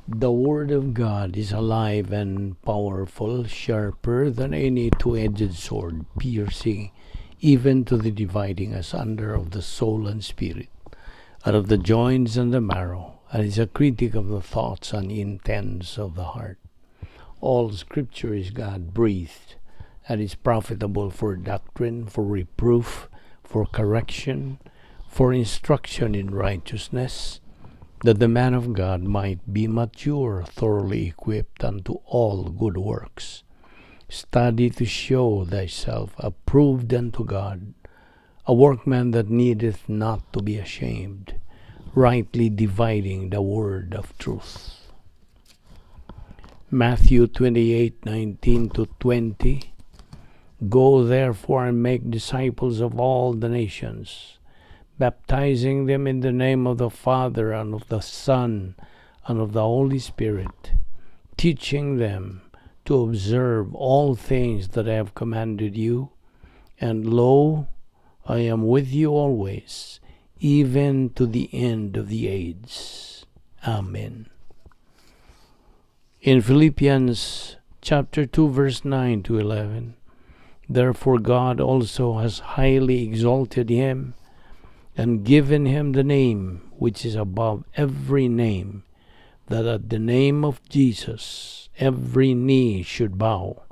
The Word of God is alive and powerful, sharper than any two-edged sword, piercing even to the dividing asunder of the soul and spirit, and of the joints and the marrow, and is a critic of the thoughts and intents of the heart. All Scripture is God-breathed, and is profitable for doctrine, for reproof, for correction, for instruction in righteousness, that the man of God might be mature, thoroughly equipped unto all good works. Study to show thyself approved unto God, a workman that needeth not to be ashamed, rightly dividing the word of truth. Matthew 28:19-20. Go therefore and make disciples of all the nations, baptizing them in the name of the Father and of the Son and of the Holy Spirit, teaching them to observe all things that I have commanded you. And lo, I am with you always, even to the end of the age. Amen. In Philippians chapter 2, verse 9 to 11, therefore God also has highly exalted him and given him the name which is above every name, that at the name of Jesus every knee should bow,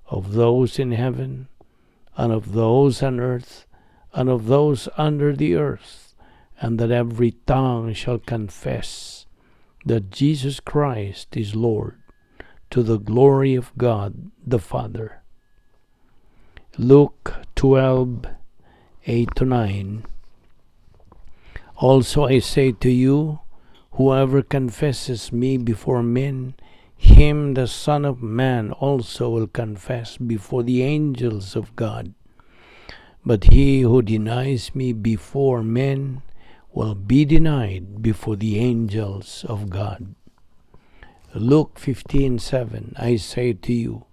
of those in heaven, and of those on earth, and of those under the earth, and that every tongue shall confess that Jesus Christ is Lord, to the glory of God the Father. Luke 12:8-9. Also I say to you, whoever confesses me before men, him the Son of Man also will confess before the angels of God. But he who denies me before men will be denied before the angels of God. Luke 15:7. I say to you,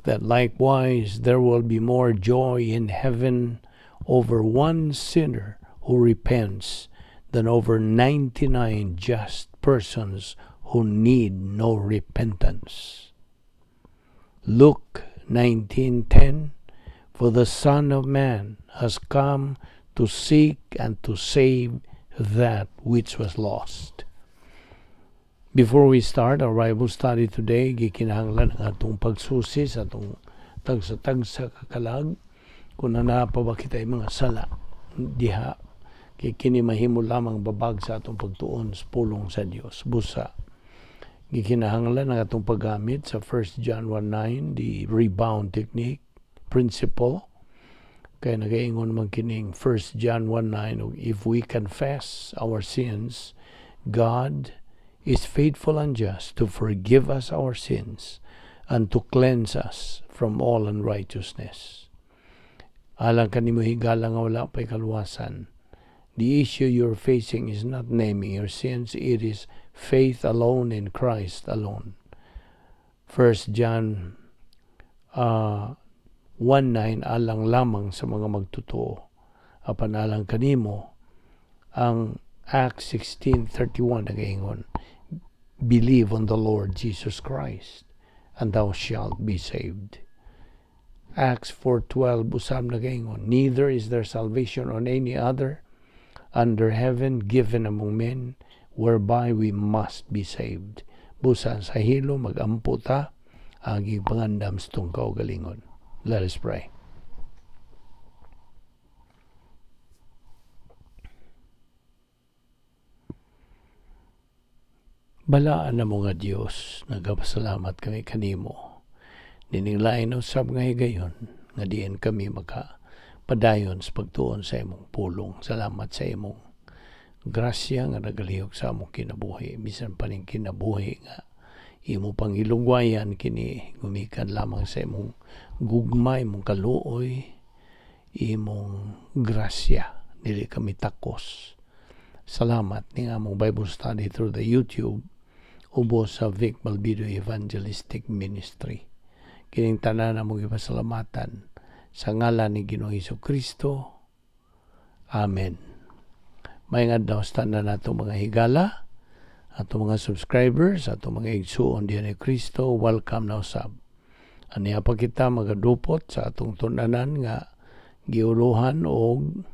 that likewise there will be more joy in heaven over one sinner who repents than over 99 just persons who need no repentance. Luke 19:10. For the Son of Man has come to seek and to save that which was lost. Before we start our Bible study today, gikinahanglan ang atong pagsusi sa atong tagsa-tagsa kakalag kung naa pa ba kita'y mga sala diha, kay kini mahimo lamang babag sa atong pagtuon sa pulong sa Dios. Busa gikinahanglan ang atong paggamit sa 1 John 1:9, the rebound technique principle, kay nagaingon man kining 1 John 1:9, "If we confess our sins, God is faithful and just to forgive us our sins and to cleanse us from all unrighteousness." Alang kanimo, higala, nga wala pa'y kaluwasan, the issue you're facing is not naming your sins, it is faith alone in Christ alone. 1 John 1:9 alang lamang sa mga magtotoo. Apan alang kanimo, ang Acts 16:31 nagaingon, "Believe on the Lord Jesus Christ, and thou shalt be saved." Acts 4:12 usab nagaingon, "Neither is there salvation on any other under heaven given among men whereby we must be saved." Busa sa hilo magampo ta ang pangandam sa atong kaugalingon. Let us pray. Balaan namo nga Dios, nagapasalamat kami kanimo. Nining lain usab nga higayon nga diin kami maka padayon sa pagtuon sa imong pulong. Salamat sa imong grasya nga nagalihok sa among kinabuhi. Bisan pa ning kinabuhi nga imo pang ilugwayan kini gumikan lamang sa imong gugma, imong kaluoy, imong grasya. Dili kami takos. Salamat ning among Bible study through the YouTube ubos sa Vic Balbido Evangelistic Ministry. Kining tanan among gipasalamatan sa ngalan ni Ginoong Hesus Kristo. Amen. Maayong adlaw sa tanan nato, mga higala. Ato mga subscribers, ato mga igsuon diha ni Kristo, welcome na usab. Aniya pa kita magadupot sa atong tun-anan nga giuluhan og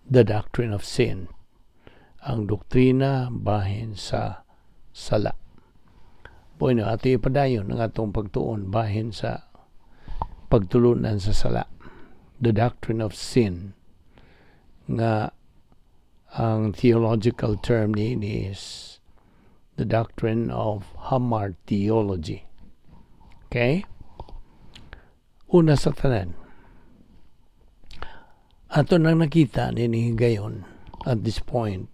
the doctrine of sin. Ang doktrina bahin sa sala. Bueno, ato ipadayon ang atong pagtuon bahin sa pagtulunan sa sala. The doctrine of sin nga ang theological term ni is the doctrine of hamartiology. Okay? Una sa tanan, ato nang nakita ni higayon at this point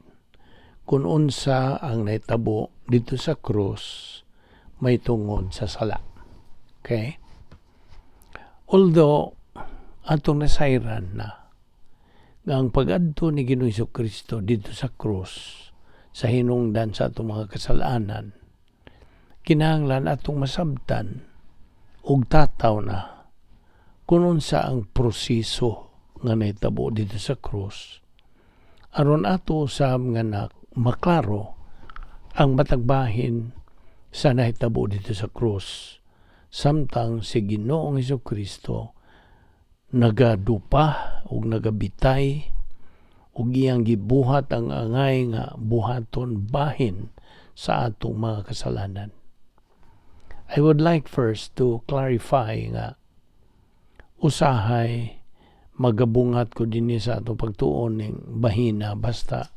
kung unsa ang nahitabo dito sa krus may tungod sa sala. Okay? Although atong nasayran na nga ang pag-adto ni Ginoong Kristo dito sa krus sa hinungdan sa atong mga kasalanan, kinahanglan atong masabtan og tataw na kung unsa ang proseso nga nahitabo dito sa krus aron ato usab nga na maklaro ang matag bahin sa nahitabo dito sa krus samtang si Ginoong Kristo nagadupa ug nagabitay ug iyang gibuhat ang angay nga buhaton bahin sa atong mga kasalanan. I would like first to clarify nga usahay magabungat ko dinhi sa atong pagtuon ning bahina basta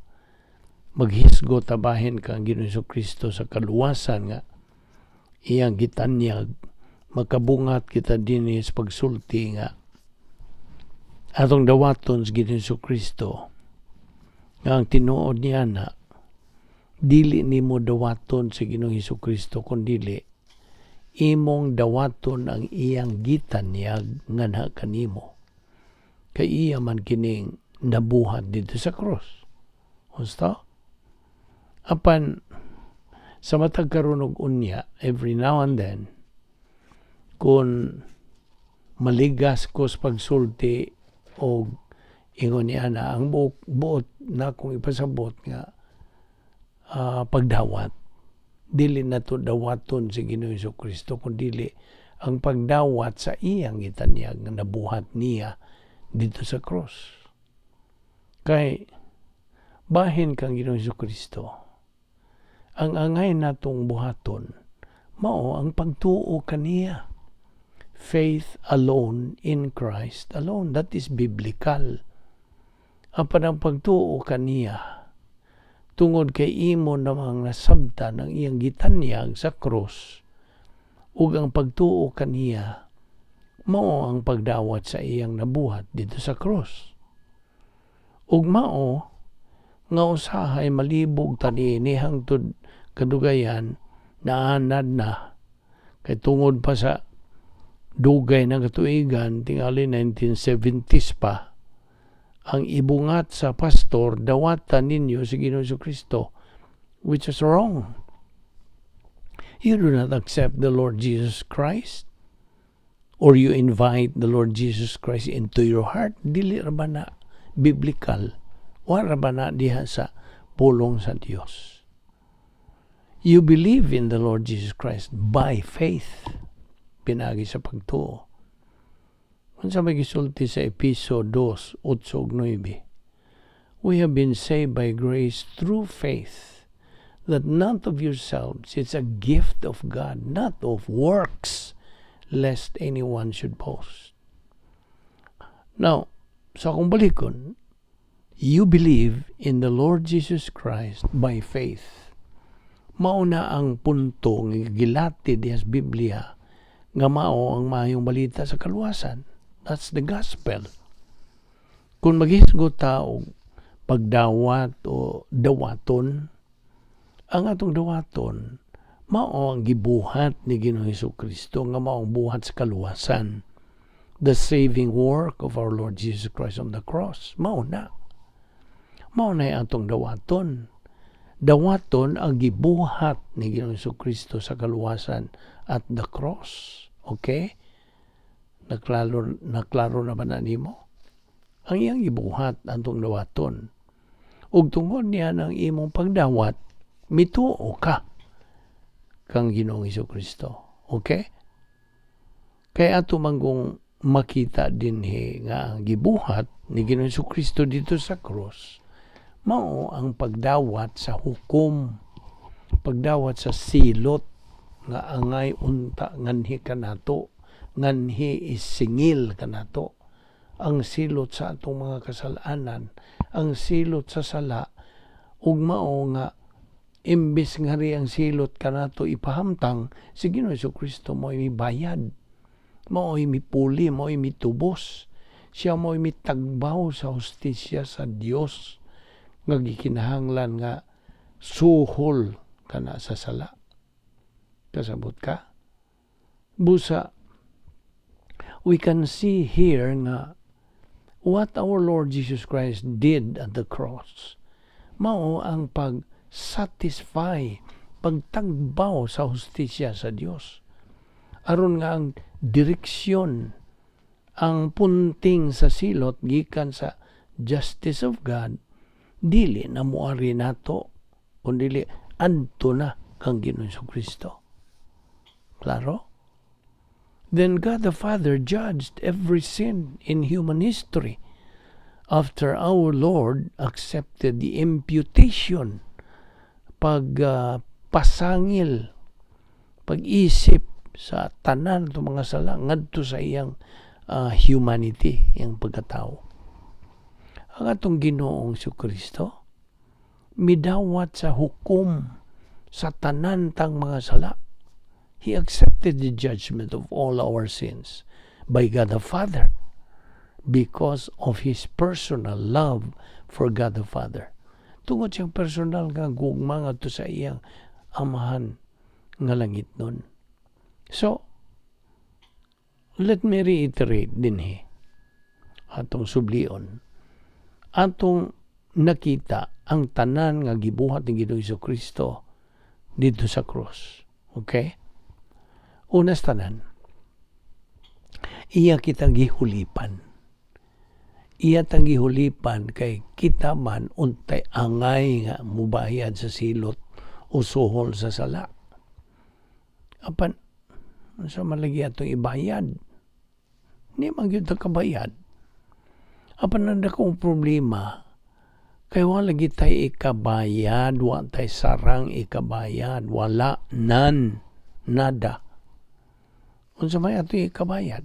maghisgot ta bahin kang Ginoong Kristo sa kaluwasan nga iyang gitanyag, makabungat kita dinhi sa pagsulti nga atong dawaton sa Ginoong Kristo nga ang tinuod niya na dili nimo dawaton sa Ginoong Kristo, kun dili imong dawaton ang iyang gitanyag nga na kanimo kay iya man kining nabuhat dito sa krus. Husto? Apan sa matag karon og unya, every now and then, kung maligas ko sa pagsulti og ingon niya na ang buot, buot na akong ipasabot nga pagdawat, dili na to dawaton si Ginoong Kristo kun dili ang pagdawat sa iyang gitanyag nga nabuhat niya dito sa cross. Kay bahin kang Ginoong Kristo, ang angay natong buhaton mao ang pagtuo kaniya. Faith alone in Christ alone. That is biblical. Apan ang pagtuo kaniya tungod kay imo namang nasabtan ang iyang gitanyag sa krus ug ang pagtuo kaniya mao ang pagdawat sa iyang nabuhat dito sa krus. Ug mao nga usahay malibog tani ni hangtod kadugayan, naanad na kay tungod pa sa dugay ng katuigan, tingali 1970s pa, ang ibungat sa pastor, dawatan ninyo si Ginoong Kristo, which is wrong. You do not accept the Lord Jesus Christ or you invite the Lord Jesus Christ into your heart. Dili ra ba na biblical? Wala ba na diha sa pulong sa Dios? You believe in the Lord Jesus Christ by faith, pinagi sa pagtuo. Unsa may gisulti sa Episo 2, 8 ug 9? We have been saved by grace through faith, that not of yourselves, it's a gift of God, not of works, lest anyone should boast. Now, sa akong balikon, you believe in the Lord Jesus Christ by faith. Mauna ang punto nga gilati diha sa Biblia nga mao ang maayong balita sa kaluwasan. That's the gospel. Kung maghisgot ta og pagdawat o dawaton, ang atong dawaton mao ang gibuhat ni Ginoong Kristo nga mao ang buhat sa kaluwasan. The saving work of our Lord Jesus Christ on the cross. Mao na. Mao na atong dawaton. Dawaton ang gibuhat ni Ginoong Kristo sa kaluwasan at the cross. Okay? Naklaro, naklaro na ba na nimo? Ang iyang gibuhat atong dawaton. Ug tungod niya ng imong pagdawat, mituo ka kang Ginoong Kristo. Okay? Kaya ato manggong makita dinhi nga ang gibuhat ni Ginoong Kristo dito sa cross, mao ang pagdawat sa hukom, pagdawat sa silot nga angay unta nganhi kanato, nganhi isingil kanato. Ang silot sa atong mga kasalanan, ang silot sa sala, ug mao nga imbes nga ri ang silot kanato ipahamtang, si Ginoong Kristo mo mibayad, mao'y mipuli, mao'y mitubos. Siya mao'y mitagbaw sa hustisya sa Dios nga gikinahanglan nga suhol kana sa sala. Kasabot ka? Busa, we can see here nga what our Lord Jesus Christ did at the cross, mao ang pag-satisfy, pagtagbaw sa hustisya sa Dios. Aron nga ang direksyon, ang punting sa silot gikan sa justice of God, dili na muari nato, kundi adto na kang Ginoong Kristo. Klaro? Then God the Father judged every sin in human history after our Lord accepted the imputation, pag pasangil, pag-isip sa tanan to mga sala ngadto sa iyang humanity, iyang pagkatao. Ang atong Ginoong Kristo midawat sa hukom sa tanan tang mga sala. He accepted the judgment of all our sins by God the Father because of his personal love for God the Father. Tungod siyang personal nga gugma ngadto sa iyang Amahan nga langit nun. So, let me reiterate dinhi atong sublion. Atong nakita ang tanan nga gibuhat ni Ginoong Kristo dito sa cross. Okay? Unas tanan, iya kitang gihulipan. Iya tang gihulipan kay kita man untay angay nga mubayad sa silot o suhol sa sala. Apan, sa malagi atong ibayad, di man gyud ta kabayad. Apan ang dakong problema, kay wala gyud tay ikabayad, wa tay sarang ikabayad, wala, nan, nada. Unsa may ato ikabayad?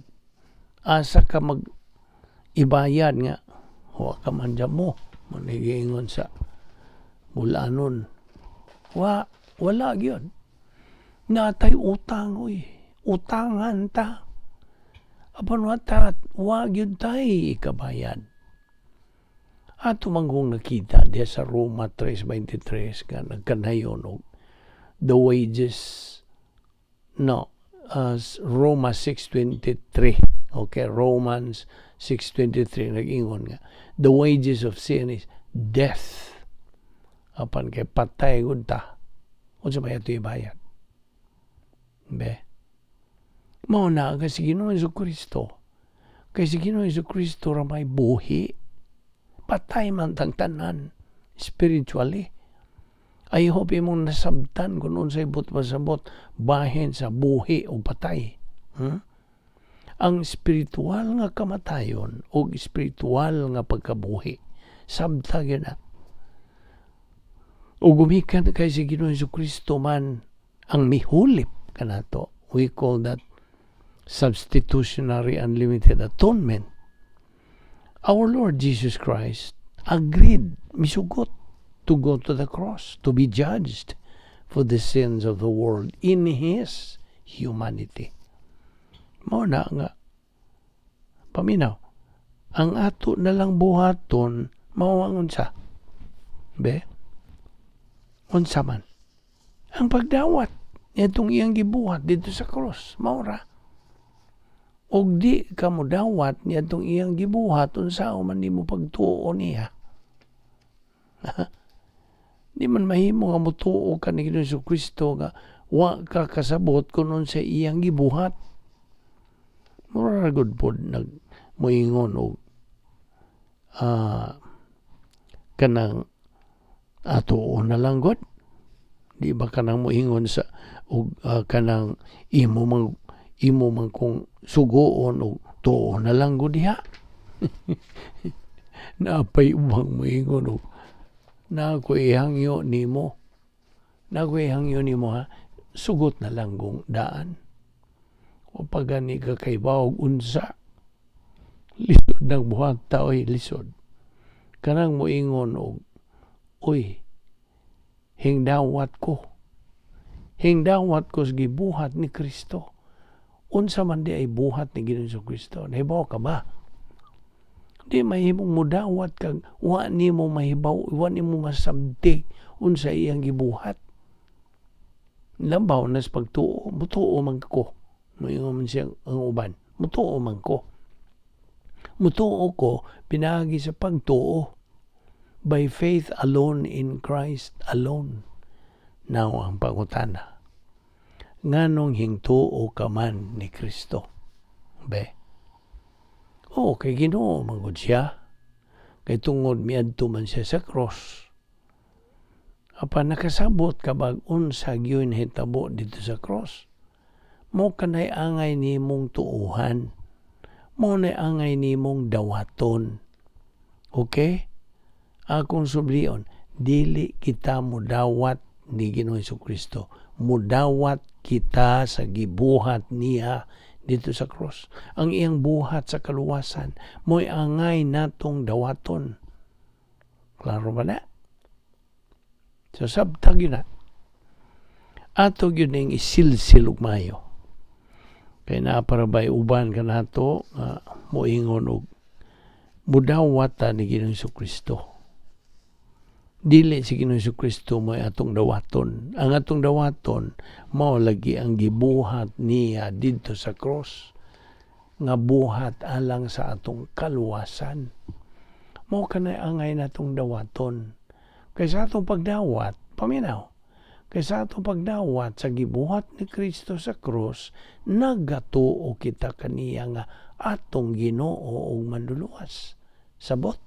Asa ka mag ibayad nga wa ka man mo manigiingon sa bulanon? Wa, wala gyud. Natay utang, oy. Utangan ta. Apan wa ta, wa gyud tay ikabayad. Ato manggong nakita diya sa Roma 3:23 nga nagkanayon og the wages, no, Roma 6:23. Okay, Romans 6:23 nag-ingon nga the wages of sin is death. Apan kay patay gud ta, unsa may ato ibayad? Be, mao na kay si Ginoong Kristo, kay si Ginoong Kristo ra may buhi, patay man tang tanan spiritually. I hope imong nasabtan kung unsay buot pasabot bahin sa buhi o patay. Ang spiritual nga kamatayon o spiritual nga pagkabuhi. Sabta gyud na. O gumikan kay si Ginoong Kristo man ang mihulip kanato. We call that substitutionary unlimited atonement. Our Lord Jesus Christ agreed, misugot, to go to the cross, to be judged for the sins of the world in His humanity. Mao na nga, paminaw, ang ato na lang buhaton, mao ang unsa? Be? Unsa man? Ang pagdawat itong iyang gibuhat dito sa cross, mao ra. Og di ka mo dawat niadtong iyang gibuhat, unsa man nimo pagtuo niya? Di man mahimo nga motuo ka ni Ginoong Kristo nga wa ka kasabot kung unsa iyang gibuhat. Mura ra gud pod nag moingon og kanang Ato na lang gud. Di ba kanang moingon sa og kanang imo man kung sugoon og tuo na lang gud diha. Napay ubang moingon og na ko ihangyo nimo. Na ko ihangyo nimo ha. Sugot na lang kung daan. O pagani ka kay og unsa. Lisod ng buhat ta, oy, lisod. Kanang moingon og, "Uy, hingdawat ko. Hingdawat ko sa gibuhat ni Kristo." Unsa man di ay buhat ni Ginoong Kristo? Nahibaw ka ba? Di mahimong mudawat kag wa nimo mahibaw, wa nimo masabti unsa iyang gibuhat. Lambaw na sa pagtuo, mutuo man ko. Moingon man siya ang uban, mutuo man ko. Mutuo ko pinaagi sa pagtuo. By faith alone in Christ alone. Now ang pangutana. Nganong hingtuo ka man ni Kristo? Be. Oh, kay Ginoo man gud siya. Kay tungod miadto man siya sa cross. Apan nakasabot ka bag unsa gyud nahitabo dito sa cross? Mo kanay angay nimong tuuhan. Mo nay angay nimong dawaton. Okay? Akong sublion, dili kita mudawat ni Ginoong Kristo. Mudawat kita sa gibuhat niya dito sa cross. Ang iyang buhat sa kaluwasan, mo'y angay natong dawaton. Klaro ba na? So sabtag yun na. Ato yun ning isilsil og maayo. Kay naa para bay uban kanato nga moingon og mudawat ta ni Ginoong Kristo. Dili si Ginoong Kristo mo'y atong dawaton. Ang atong dawaton mao lagi ang gibuhat niya didto sa cross nga buhat alang sa atong kaluwasan. Mao kanay angay natong dawaton. Kay sa atong pagdawat, paminaw, kay sa atong pagdawat sa gibuhat ni Kristo sa cross, nagatuo kita kaniya nga atong Ginoo ug Manluluwas. Sabot.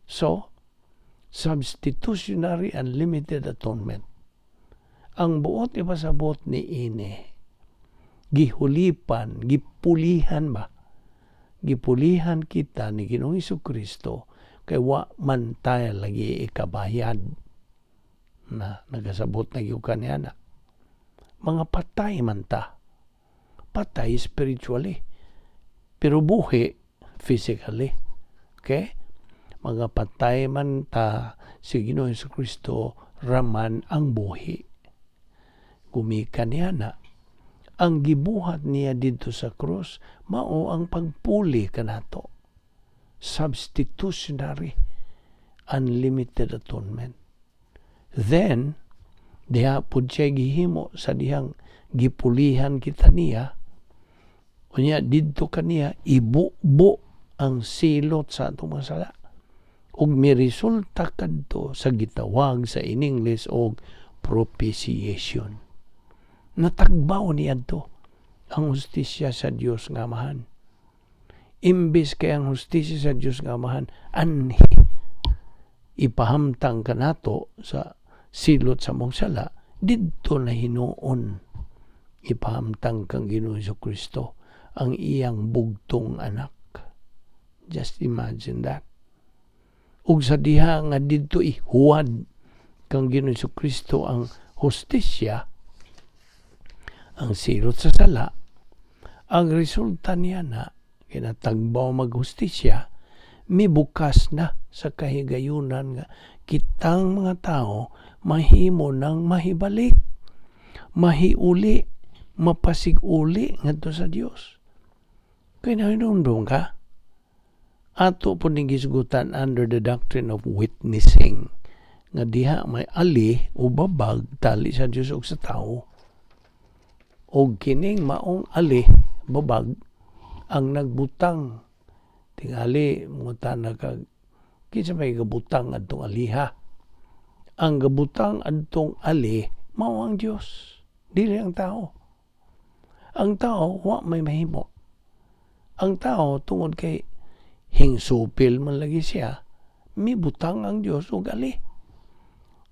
So, substitutionary unlimited atonement. Ang buot ipasabot ni ini, gihulipan, gipulihan ba? Gipulihan kita ni Ginoong Kristo kay wa man tayo lagi ikabayad na nagasabot na gyud kaniya na. Mga patay man ta. Patay spiritually. Pero buhi physically. Okay? Mga patay man ta, si Ginoong Kristo raman ang buhi. Gumikan niya na ang gibuhat niya didto sa cross mao ang pagpuli kanato. Substitutionary unlimited atonement. Then, diha pud siya gihimo sa dihang gipulihan kita niya. Unya didto kaniya ibubo ang silot sa atong mga sala. Ug miresulta kadto sa gitawag sa in English og propitiation. Natagbaw niadto ang hustisya sa Dios nga Amahan. Imbis kay ang hustisya sa Dios nga Amahan anhi ipahamtang kanato sa silot sa mong sala, didto na hinuon ipahamtang kang Ginoong Kristo ang iyang bugtong anak. Just imagine that. Ug sa diha nga didto ihuwad kang Ginoong Kristo ang hustisya, ang silot sa sala, ang resulta niya na kinatagbaw maghustisya, mibukas na sa kahigayunan nga kitang mga tao mahimo nang mahibalik, mahiuli, mapasiguli ngadto sa Dios. Kay nahinumdum ka, ato po ning gisgutan under the doctrine of witnessing nga diha may ali o babag tali sa Dios ug sa tao, og kining maong ali, babag, ang nagbutang. Tingali mangutana kag kinsa may gabutang adtong aliha? Ang gabutang adtong ali mao ang Dios, dili ang tao. Ang tao wa may mahimo. Ang tao, tungod kay hingsupil man lagi siya, mibutang ang Dios og ali.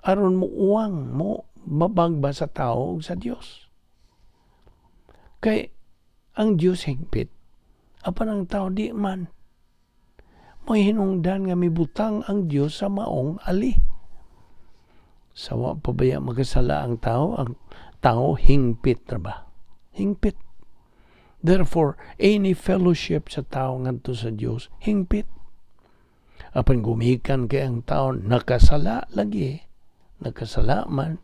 Aron mo uwang mo mabagba sa tao ug sa Dios. Kay ang Dios higpit, apan ang tao di man. Mo'y hinungdan nga mibutang ang Dios sa maong ali. Sa wa pa baya makasala ang tao hingpit ra ba? Hingpit. Therefore, any fellowship sa tao ngadto sa Dios, hingpit. Apan gumikan kay ang tao nakasala lagi, nakasala man,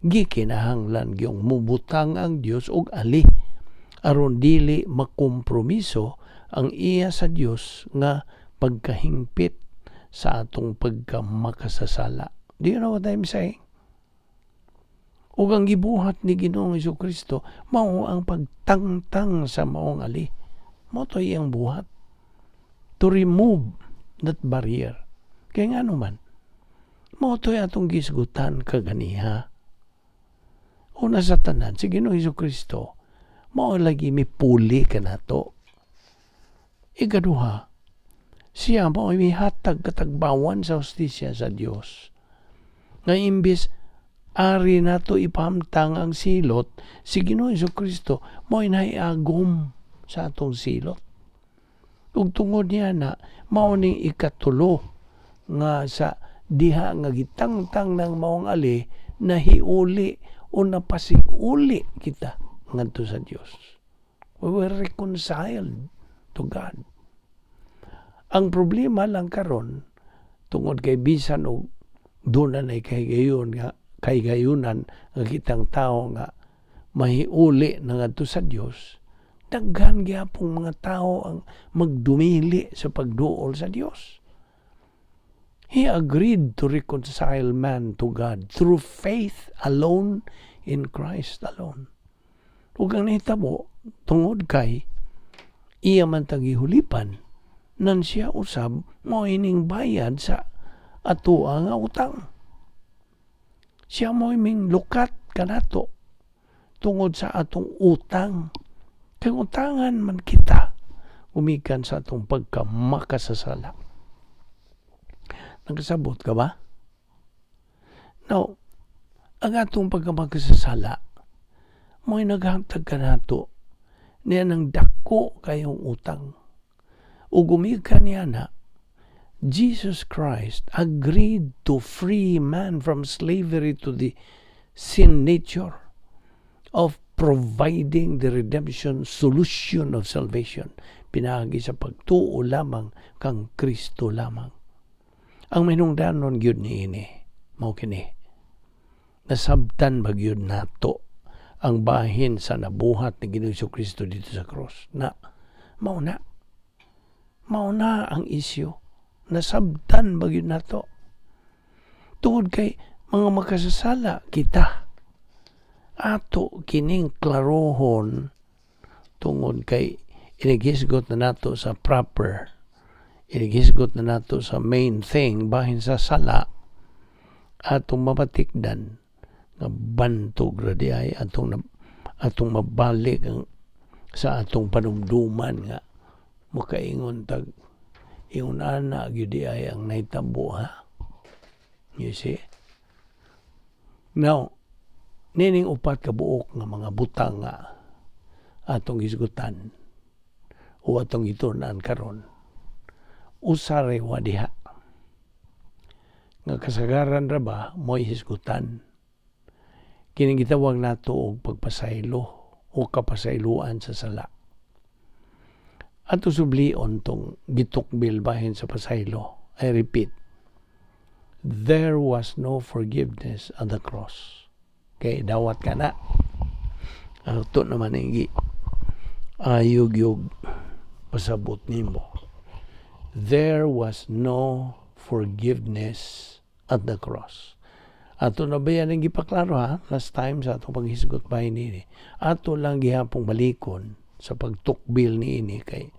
gikinahanglan gyung mubutang ang Dios og ali aron dili makompromiso ang iya sa Dios nga pagkahingpit sa atong pagkamakasasala. Do you know what I'm saying? Ug ang gibuhat ni Ginoong Kristo mao ang pagtangtang sa maong ali. Mao to iyang buhat. To remove that barrier. Kaya nga man, mao to'y atong gisgutan kaganiha. Una sa tanan, si Ginoong Kristo, mao lagi mipuli kanato. Ikaduha, siya mao mihatag katagbawan sa hustisya sa Dios. Nga imbis ari nato ipahamtang ang silot, si Ginoong Kristo mao nahiagom sa atong silot. Ug tungod niya na mao ning ikatulo nga sa diha nga gitangtang ng maong ali, nahiuli o napasig-uli kita ngadto sa Dios. We were reconciled to God. Ang problema lang karon, tungod kay bisan og doon na kahigayon nga kahigayunan nga kitang tao nga mahiuli na ngadto sa Dios, daghan gyapong mga tao ang magdumili sa pagduol sa Dios. He agreed to reconcile man to God through faith alone in Christ alone. Ug ang nahitabo, tungod kay iya man tang gihulipan, nan siya usab mao ining bayad sa atoa nga utang. Siya mo ming lukat kanato tungod sa atong utang. Kay utangan man kita gumikan sa atong pagkamakasasala. Nagkasabot ka ba? Now, ang atong pagkamakasasala, mo'y naghatag kanato niya ng dako kayong utang. Ug gumikan niya na, Jesus Christ agreed to free man from slavery to the sin nature of providing the redemption solution of salvation pinaagi sa pagtuo lamang kang Kristo lamang. Ang mahinungdanon gyud niini mao kini: Nasabtan ba gyud nato ang bahin sa nabuhat ni Ginoong Kristo dito sa cross? Na mao na. Mao na ang isyu. Nasabtan ba gyud nato? Tungod kay mga makasasala kita, ato kining klarohon tungod kay inighisgot na nato sa proper, inighisgot na nato sa main thing bahin sa sala, atong mapatikdan nga bantog ra di ay atong mabalik ang sa atong panumduman nga makaingon tag ingon ana gyud di ay ang nahitabo, ha. You see? Now, nining upat ka buok nga mga butang nga atong hisgutan o atong gitun-an karon, usa ray wa diha nga kasagaran ra ba mo'y hisgutan kining gitawag nato og pagpasaylo o kapasayloan sa sala. Ato sublion tong gitukbil bahin sa pasaylo. I repeat, there was no forgiveness on the cross. Kay dawat ka na. Ato naman ang ayog yug pasabot nimo. There was no forgiveness at the cross. Ato na ba yan ang gipaklaro, ha? Last time sa atong paghisgot ba ini? Ato lang gihapong balikon sa pagtukbil niini kay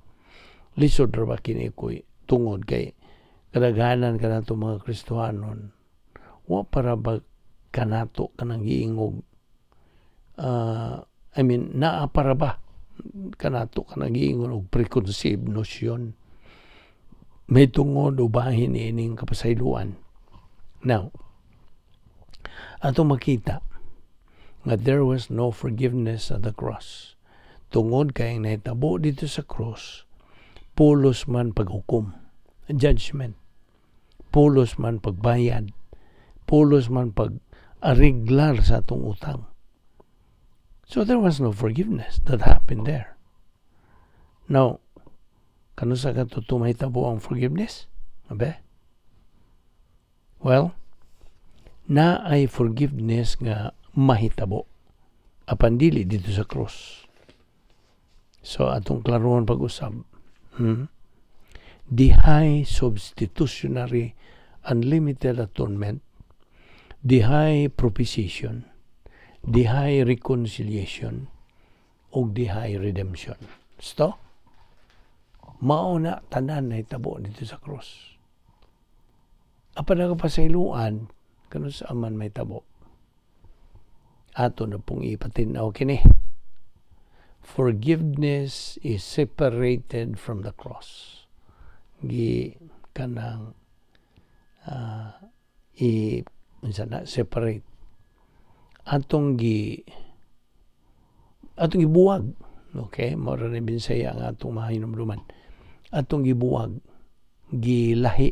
lisod ra ba kini koy tungod kay kadaghanan kanato mga Kristohanon, wa para ba kanato kanang giingog, I mean, naa para ba kanato kanang giingon og preconceived notion may tungod o bahin ining kapasayloan. Now, Atong makita nga there was no forgiveness at the cross. Tungod kay ang nahitabo didto sa cross, pulos man paghukom, judgment. Pulos man pagbayad, pulos man pag ariglar sa atong utang. So there was no forgiveness that happened there. Now, kanusa kato mahitabo ang forgiveness? Abe? Well, naay forgiveness nga mahitabo apan dili didto sa cross. So atong klarohon pag-usab. The high substitutionary unlimited atonement, the high propitiation, the high reconciliation, ug the high redemption. Sto? Mao na tanan nahitabo didto sa cross. Apan ang kapasayloan, kanusa man mahitabo? Ato na pong ipatin-aw kini. Forgiveness is separated from the cross. Gi kanang i unsa na, separate, atong gibuwag. Okay, mao ra ni Binsaya ang atong mahinumduman. Atong gibuwag, gilahi,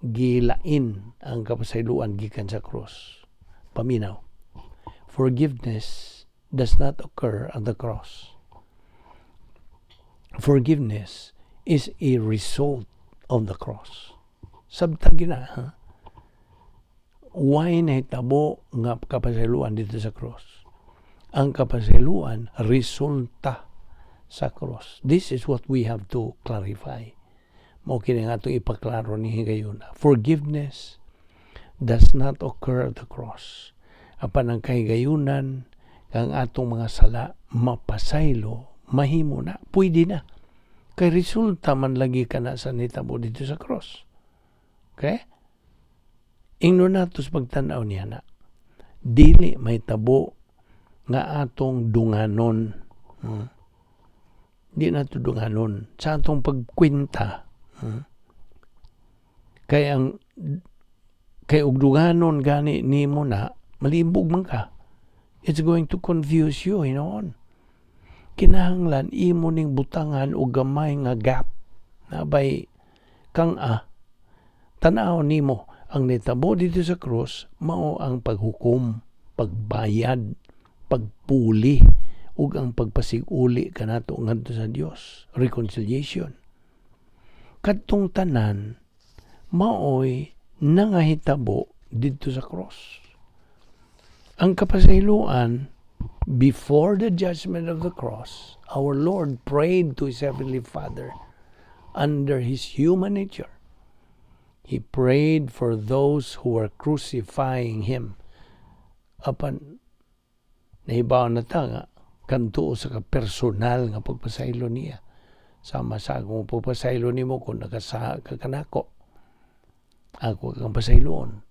gilain ang kapasayloan gikan sa cross. Paminaw. Forgiveness does not occur at the cross. Forgiveness is a result of the cross. Sabta gina, ha? Why nahitabo nga kapasayloan didto sa cross? Ang kapasayloan resulta sa cross. This is what we have to clarify. Mao kini nga atong ipaklaro ni higayuna. Forgiveness does not occur at the cross. Apan ang kahigayunan kang atong mga sala mapasaylo, mahimo na, pwede na. Kay resulta man lagi kana sa nitabo didto sa cross. Okay? Ingnon nato sa pagtan-aw niya na dili mahitabo nga atong dunganon. Di nato dunganon sa atong pagkwenta. Kay og dunganon gani nimo na, malibog man ka. It's going to confuse you hinoon. Kinahanglan imo ning butangan og gamay nga gap na bay kang a tan-aw nimo ang nitabo didto sa cross mao ang paghukom, pagbayad, pagpuli ug ang pagpasig-uli kanato ngadto sa Dios, reconciliation. Kadtong tanan maoy nangahitabo didto sa cross. Ang kapasayloan, before the judgment of the cross, our Lord prayed to His Heavenly Father under His human nature. He prayed for those who were crucifying Him. Apan nahibaw na ta nga kanto sa ka personal nga pagpasaylo niya. Sama sa akong pagpasaylo nimo kung nakasaha ka kanako. Ako kang pasayloon.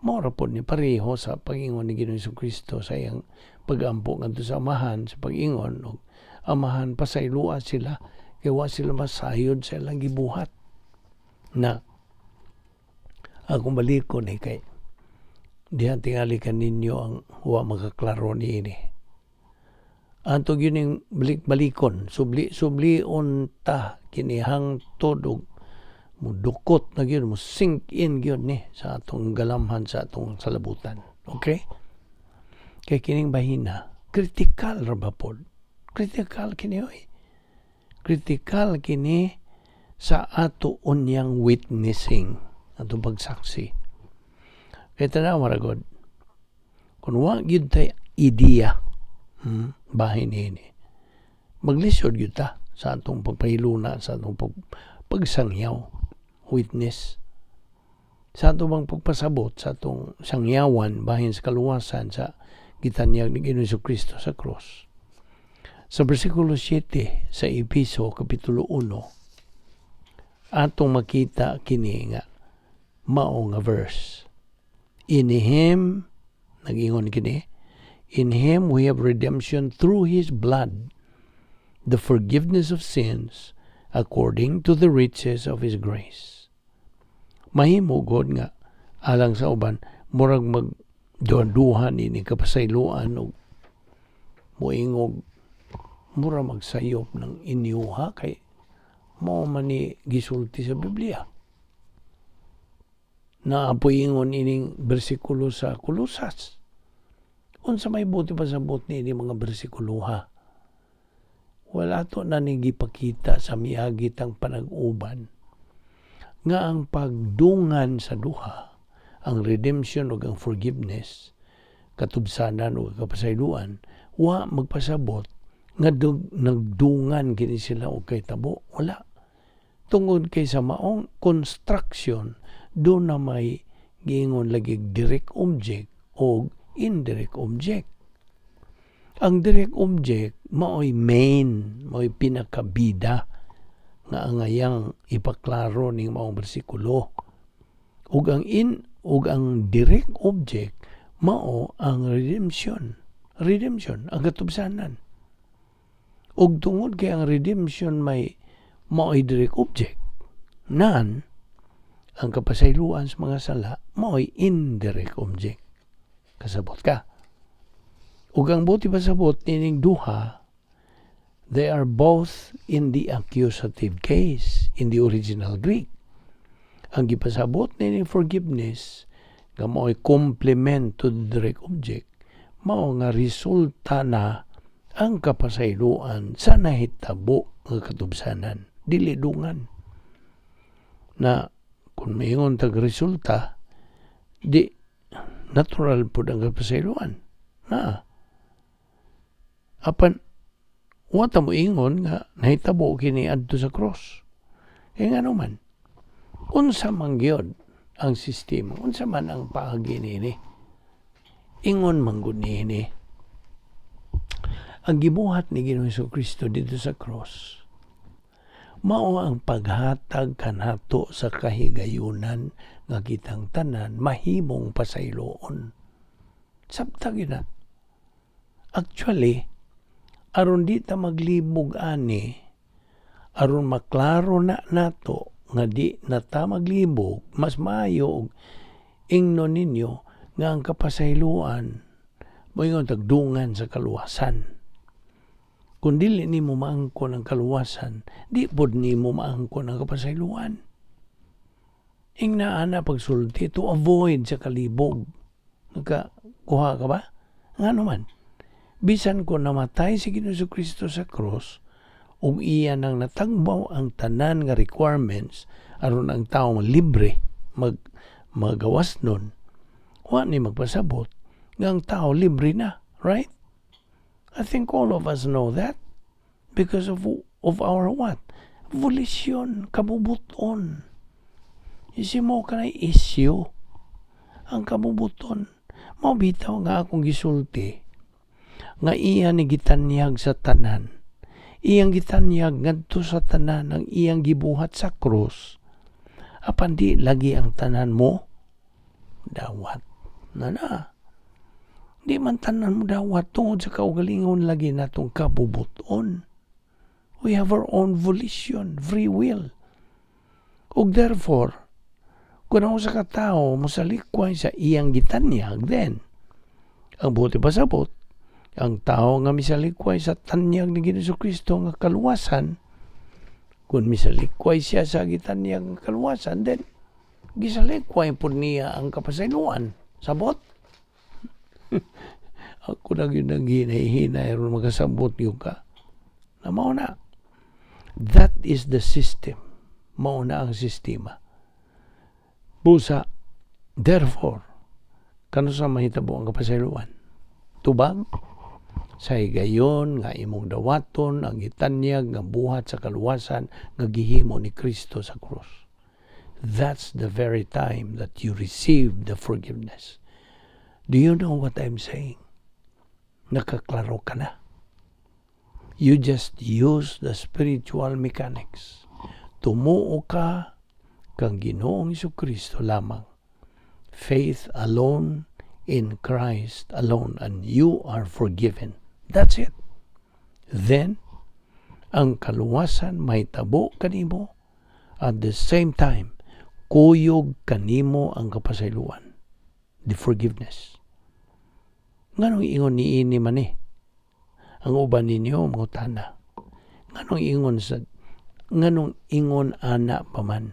Mao ra pod ni pareho sa pag-ingon ni Ginoong Kristo sa iyang pagampo ngadto sa Amahan, sa pag-ingon og, "Amahan, pasayloa sila kay wa sila masayod sa ilang gibuhat." Na akong balikon eh, kay diha tingali kaninyo ang wa makaklaro niini. Ato gyud ning balik-balikon, subli sublion ta kini hangtod og mudukot na gyud, mo sink in gyud ni sa atong galamhan, sa atong salabutan. Okay? Kay kining bahina, critical ra ba pod? Critical kini oy. Critical kini sa ato unyang witnessing, atong pagsaksi. Kay tanaw ra gud. Kung wa gyud tay idea, bahin niini, maglisod gyud ta sa atong pagpahiluna, sa atong pagsangyaw, witness. Sa atong bang pagpasabot, sa atong sangyawan, bahin sa kaluwasan, sa gitanyag ni Ginoong Kristo sa cross. Sa bersikulo 7 sa Epeso Kapitulo 1, atong makita kini nga mao nga verse. In Him, nag-ingon kini, "In Him we have redemption through His blood, the forgiveness of sins, according to the riches of His grace." Mahimo god nga alang sa uban, murag mag Duha-duha ni kapasayloan og moingog mura magsayop ng inyuha kay mao man ni gisulti sa Biblia. Naa poy ingon ining bersikulo sa Kolosas. Unsa may buot ipasabot niini mga bersikuloha? Wala to na ni gipakita sa miagi tang panag-uban nga ang pagdungan sa duha, ang redemption ug ang forgiveness, katubsanan ug kapasayloan, wa magpasabot nga nagdungan kini sila og kahitabo. Wala. Tungod kay sa maong construction, duna na may giingon lagi direct object o indirect object. Ang direct object mao'y main, mao'y pinakabida nga angayang ipaklaro ning maong bersikulo. Ug ang direct object mao ang redemption. Redemption, ang katubsanan. Ug tungod kay ang redemption may mao'y direct object, nan ang kapasayloan sa mga sala mao'y indirect object. Kasabot ka? Ug ang buot ipasabot nining duha, they are both in the accusative case in the original Greek. Ang gipasabot nining forgiveness nga mao'y complement to the direct object, mao nga resulta na ang kapasayloan sa nahitabo nga katubsanan, dili dungan. Na kung maingon tag resulta, di natural pud ang kapasayloan. Na. Apan wa ta mo ingon nga nahitabo kini adto sa cross. Kaya nga naman, unsa man gyud ang sistema, unsa man ang paagi niini? Ingon man gud niini. Ang gibuhat ni Ginoong Kristo dito sa cross, mao ang paghatag kanato sa kahigayunan nga kitang tanan mahimong pasayloon. Sabta gyud na. Actually, aron di ta maglibog ani, aron maklaro na nato nga di na ta maglibog, mas maayo og ingnon ninyo nga ang kapasayloan moingon tagdungan sa kaluwasan. Kung dili nimo maangkon ang kaluwasan, di pod nimo maangkon ang kapasayloan. Ingna ana pagsulti to avoid sa kalibog. Nakakuha ka ba? Nga naman, bisan ko namatay si Ginoong Kristo sa cross, ug iya nang natagbaw ang tanan nga requirements aron ang tao libre magawas nun, wa ni magpasabot nga ang tao libre na, right? I think all of us know that because of our what? Volition, kabubuton. Isi mo kanay issue ang kabubuton. Mao bitaw nga akong gisulti nga iya ni gitanyag sa tanan. Iyang gitanyag ngadto sa tanan ang iyang gibuhat sa krus. Apan di lagi ang tanan mo dawat. Na na. Di man tanan mo dawat tungod sa kaugalingon lagi natong kabubuton. We have our own volition, free will. Ug therefore, kung ang usa ka tawo mosalikway sa iyang gitanyag, then, ang buot ipasabot, ang tao nga misalikway sa tanyag ni Ginoong Kristo nga kaluwasan, kung misalikway siya sa gitanyag nga kaluwasan, then gisalikway pud niya ang kapasayloan. Sabot? Ako na gyud naghinay-hinay aron makasabot gyud ka. Na mao na. That is the system. Mao na ang sistema. Busa, therefore, kano sa mahitabo ang kapasayloan? Tubag, sa higayon nga imong dawaton ang gitanyag nga buhat sa kaluwasan nga gihimo ni Kristo sa krus. That's the very time that you receive the forgiveness. Do you know what I'm saying? Nakaklaro ka na. You just use the spiritual mechanics. Tumuo ka kang Ginoong Kristo lamang. Faith alone in Christ alone, and you are forgiven. That's it. Then, ang kaluwasan mahitabo kanimo. At the same time, kuyog kanimo ang kapasayloan. The forgiveness. Nganong ingon niini man ni? Ang uban ninyo mangutana. Nganong ingon ana pa man?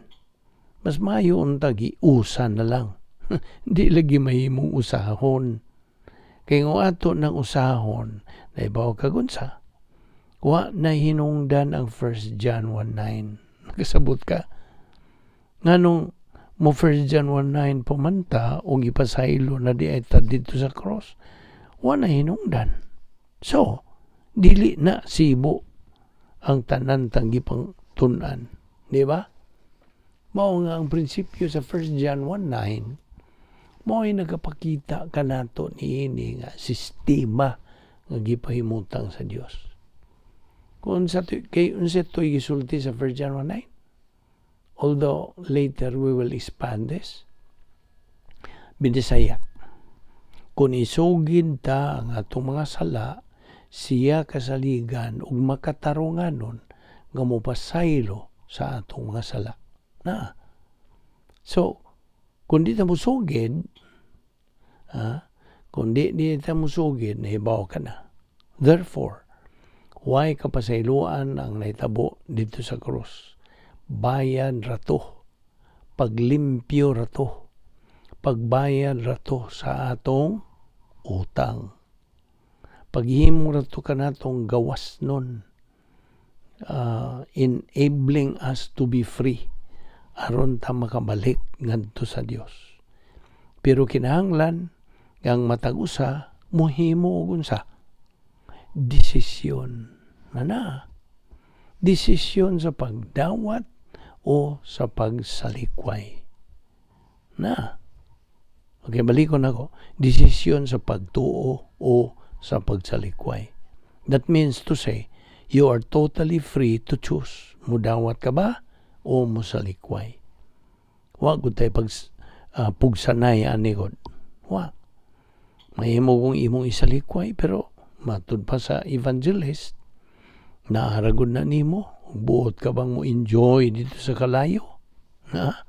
Mas maayo unta giusa na lang. Di lagi mahimong usahon. Kay kung ato ng usahon, naibaw kag unsa? Wa na hinungdan ang 1 John 1:9. Nakasabot ka? Nganong mo 1 John 1:9 pumanta ug ipasaylo na di ay ta didto sa cross? Wa na hinungdan. So, dili na sibo ang tanan tang gipang tun-an. Di ba? Mao nga ang prinsipyo sa 1 John 1:9 mao ay nagapakita kanato niini nga sistema nga gipahimutang sa Dios. Kung sa kay unsa to'y gisulti sa 1 John 1:9? Although later we will expand this. Binisaya. Kung isugid ta ang atong mga sala, siya kasaligan ug makatarunganon nga mopasaylo sa atong mga sala. Na. So, kung di ta musugid, ha, kung di ta musugid, nahibaw ka na. Therefore, way kapasayloan ang nahitabo didto sa krus? Bayad ra to. Paglimpyo ra to. Pagbayad ra to sa atong utang. Paghimo ra to kanatong gawas nun. Enabling us to be free aron ta makabalik ngadto sa Dios. Pero kinahanglan ang matag usa mohimo og unsa? Desisyon. Na na. Desisyon sa pagdawat o sa pagsalikway. Na. Okay, balikon ako. Desisyon sa pagtuo o sa pagsalikway. That means to say, you are totally free to choose. Mudawat ka ba o musalikway? Wa gud tay pag pugsanay ani gud. Wa. Mahimo kung imong isalikway, pero matud pa sa evangelist, naa ra gud na nimo. Buot ka bang mo enjoy didto sa kalayo? Na?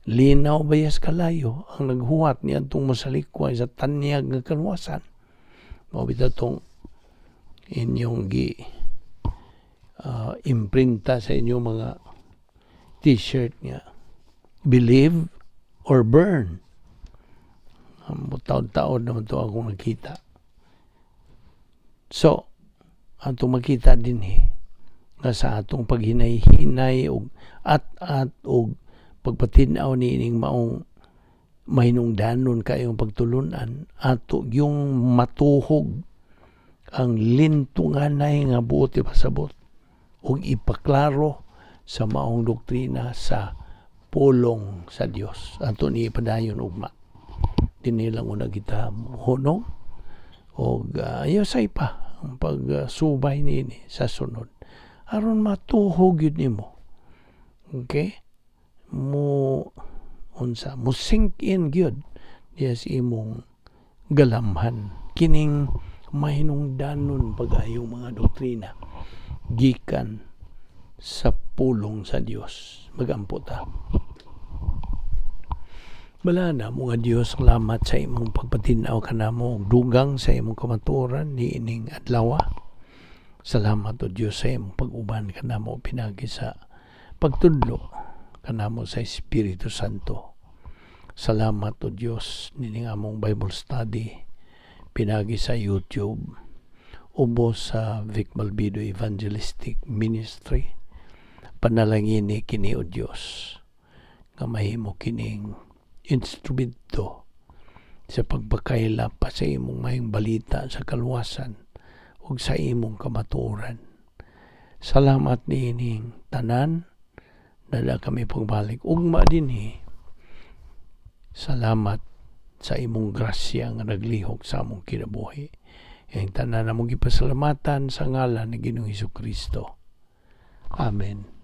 Linaw bayas kalayo ang naghuwat ni atong masalikway sa tanyag nga kaluwasan. Mao bitaw tong inyong gi imprinta sa inyong mga T-shirt nga "Believe or burn." Um, taon-taon naman to akong nakita. So, atong makita dinhi nga sa atong paghinay-hinay og at og pagpatin-aw niining maong mahinungdanon kayong pagtulunan, ato yung matuhog ang lintunganay nga buot ipasabot ug ipaklaro sa maong doktrina sa pulong sa Dios. Ato ni ipadayon ugma. Dinhi lang una kita hunong og ayaw say pa ang pagsubay niini sa sunod aron matuhog yun nimo, okay, mo unsa, mo sink in gyud diya sa imong galamhan kining mahinungdanon pag-ayong mga doktrina gikan sa pulong sa Dios. Magampo ta. Balana mo nga Dios, salamat sa imong pagpatinaw kanamo og dugang sa imong kamatuoran niining adlaw. Salamat, o Dios, sa imong pag-uban kanamo pinagi sa pagtudlo kanamo sa Espiritu Santo. Salamat, o Dios, nining among Bible study pinagi sa YouTube ubos sa Vic Balbido Evangelistic Ministry. Panalangini kini, o Dios, nga mahimo kining instrumento sa pagpakaila pa sa imong maayong balita sa kaluwasan ug sa imong kamatuoran. Salamat niining tanan. Dala kami pagbalik ugma dinhi. Salamat sa imong grasya nga naglihok sa among kinabuhi. Ang tanan namong gipasalamatan sa ngalan ni Ginoong Hesus Kristo. Amen.